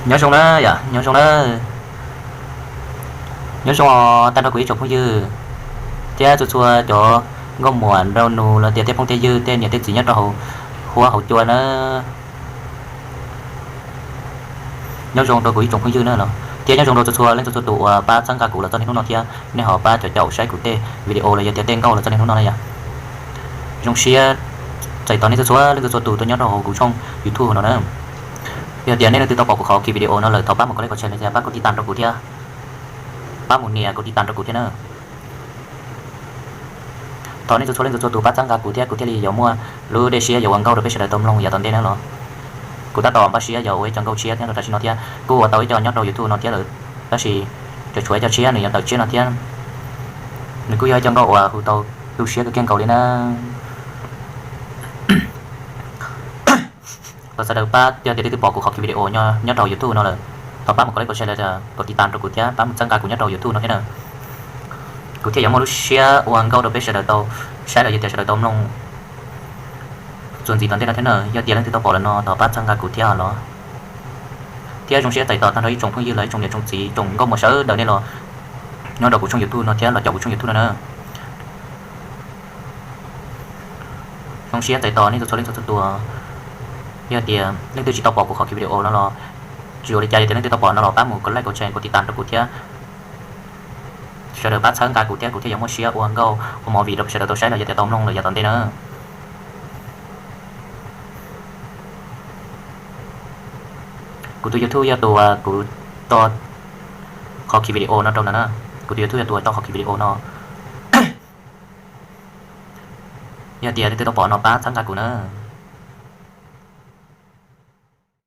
Nyob zoo na yom, nyob zoo na. Nyob zoo os tag nrho kuv ib tsoom phooj ywg thiab txhua txhua cov nkauj muam nraug nus los tias tej phooj tej ywg tej niam tej txiv nyob rau hauv huab hauv cua na. Nyob zoo rau kuv ib tsoom phooj ywg na los thiab nyob zoo rau txhua txhua leej txhua txhua tus uas pab txhawb nqa kuv los txog niaj hnub no thiab nej ho pab cov caum saib kuv tej video los yog tias tej nkauj los txog niaj hnub no na yom. Zoo siab txais tos nej txhua txhua leej txhua txhua tus tuaj nyob rau hauv kuv tshooj YouTube no na. Yog tias nej leej twg tau pom kuv qhov video no lawm thov pab mus kov like kov share los yog pab kov tiv tam rau kuv thiab, pab mus nias kov tiv tam rau kuv thiab na. Thov nej txhua txhua leej txhua txhua tus pab txhawb nqa kuv thiab kuv thiaj li yuav muaj lub dej siab yuav ua nkauj rau peb sawv daws tau mloog yav tom ntej na los. Kuv tab tom npaj siab yuav ua ib co nkauj tshiab nyob rau tam sim no thiab kuj ua tau ib co nyob rau YouTube no thiab lawm, tab sis tseem tshuav ib co tshiab nws yuav tawm tshiab no thiab. Nws kuj yog ib co nkauj uas hu tau tu siab kawg kiag nkaus li na. Thov sawv daws pab, yog tias leej twg pom kuv qhov video nyob rau YouTube no lawm, thov pab mus kov like kov share los kov tiv tam rau kuv thiab pab mus txhawb nqa kuv nyob rau YouTube no thiab na. Kuv thiaj yuav muaj lub siab ua nkauj rau peb sawv daws tau saib los yog tias sawv daws tau mloog txuas ntxiv tom ntej no thiab na. Yog tias leej twg tau pom lawm no thov pab txhawb nqa kuv thiab los. Thiab zoo siab txais tos tag nrho ib tsoom phooj ywg los ib tsoom niam tsoom txiv tsoom nkauj muam sawv daws nej los nyob rau kuv tshooj YouTube no thiab los caum kuv tshooj YouTube no na. Zoo siab txais tos nej txhua txhua leej txhua txhua tus. Yog tias leej twg tsis tau pom kuv qhov video no los tsis ua li cas, yog tias leej twg tau pom no los pab mus kov like kov share kov tiv tam rau kuv thiab sawv daws pab txhawb nqa kuv thiab kuv thiaj yuav muaj siab ua nkauj ua movie rau sawv daws tau saib los yog tias tau mloog los yav tom ntej na. Kuv tus YouTube yog tus uas kuv tso qhov video no rau ntawm na. Kuv tus YouTube yog tus uas tso qhov video no. Yog tias leej twg tau pom no pab txhawb nqa kuv na.